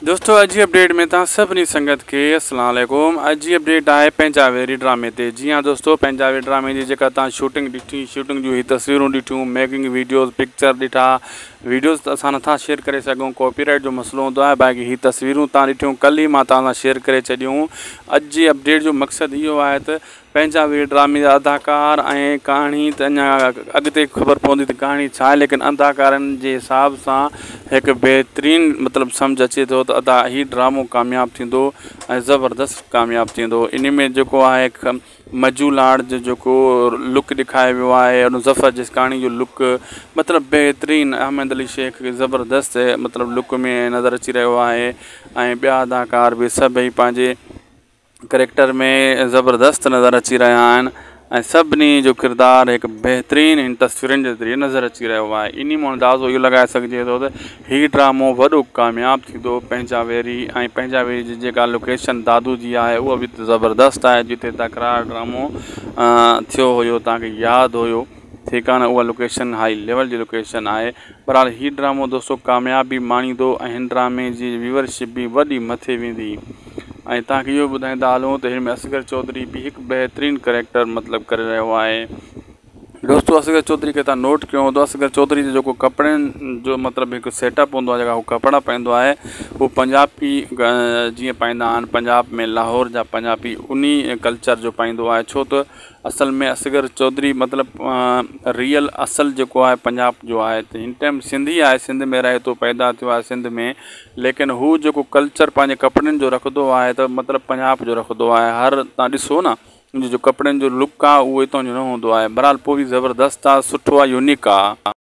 دوستو اڄ جي اپڊيٽ ۾ توهان سڀني سنگت کي اسلام عليڪم اڄ جي اپڊيٽ آهي پنهنجا ويري ڊرامي تي جي ها دوستو پنهنجا ويري ڊرامي جي جيڪا توهان شوٽنگ ڏٺي شوٽنگ جون هي تصويرون ڏٺيون ميڪنگ ويڊيوز پڪچر ڏٺا ويڊيوز ته اسان نٿا شيئر ڪري سگهون ڪاپي رائٽ جو مسئلو هوندو آهي باقي هي تصويرون توهان ڏٺيون ڪل ئي مان توهان سان شيئر ڪري ڇڏيون اڄ جي اپڊيٽ جو مقصد اهو آهي ته پنهنجا وير ڊرامي جا اداڪار ۽ ڪهاڻي ته اڃا اڳتي خبر پوندي ته ڪهاڻي ڇا آهي ليڪن اداڪارن جي حساب سان هڪ بهترين مطلب سمجهه اچي ٿو ته ادا هي ڊرامو ڪامياب ٿيندو ۽ زبردست ڪامياب ٿيندو ان ۾ جيڪو آهي مجو لاڙ جو جيڪو لڪ ڏيکايو ويو آهي ان ظفر جسڪاڻي جو لڪ مطلب بهترين احمد علي شيخ زبردست مطلب لڪ ۾ نظر اچي رهيو آهي ۽ ٻيا اداڪار به سڀئي پنهنجي ڪريڪٽر ۾ زبردست نظر اچي رهيا آهن ۽ سڀني جو ڪردار هڪ بهترين هن تصويرن جي ذريعي نظر اچي رهيو آهي انهي مان اندازو اهو لڳائي سگهجي ٿو ته هي ڊرامو وڏو ڪامياب ٿيندو پنهنجا ويري ۽ پنهنجا ويري جي جيڪا لوڪيشن دادو جي آهي اها به زبردست آهي جتي تڪرار ڊرامو ٿيو هيو توهان کي ياد هيو ٺيڪ آ نه اها لوڪيشن هائي ليول جي لوڪيشن آهي بهرحال هي ڊرامو دوستو ڪاميابي ماڻيندو ۽ هن ڊرامي جي ويورشپ به وڏي مٿي ويندي ۽ توهان کي اهو به ٻڌائيندا هلون ته هن ۾ اصغر چوڌري به هڪ بهترين ڪريڪٽر مطلب ڪري رهيو آهي دوستو اصغر چوڌري کي توهان نوٽ ڪيو هوندو اصغر چوڌري جو جيڪو ڪپڙن جو مطلب هڪ سيٽ اپ هوندو آهي جيڪا هو ڪپڙا پائيندو آهي هو پنجابي جيئن پائيندا آهن پنجاب ۾ لاهور جا پنجابي انهي ڪلچر جو پائيندو آهي ڇو ته اصل ۾ اصغر چوڌري مطلب ريئل اصل جيڪو آهي پنجاب جو آهي ته هن ٽائيم سنڌي آهي سنڌ ۾ رهي ٿو پيدا ٿيو آهي سنڌ ۾ ليڪن هو جيڪو ڪلچر پنهنجي ڪپڙن جو رکندو آهي ته مطلب پنجاب جو رکندو آهي هر تان ڏسو نه ان جو ڪپڙن جو لڪ آهي اهو هتان جو نه هوندو آهي بهرحال پوء به زبردست آهي سٺو آهي يونيڪ آهي.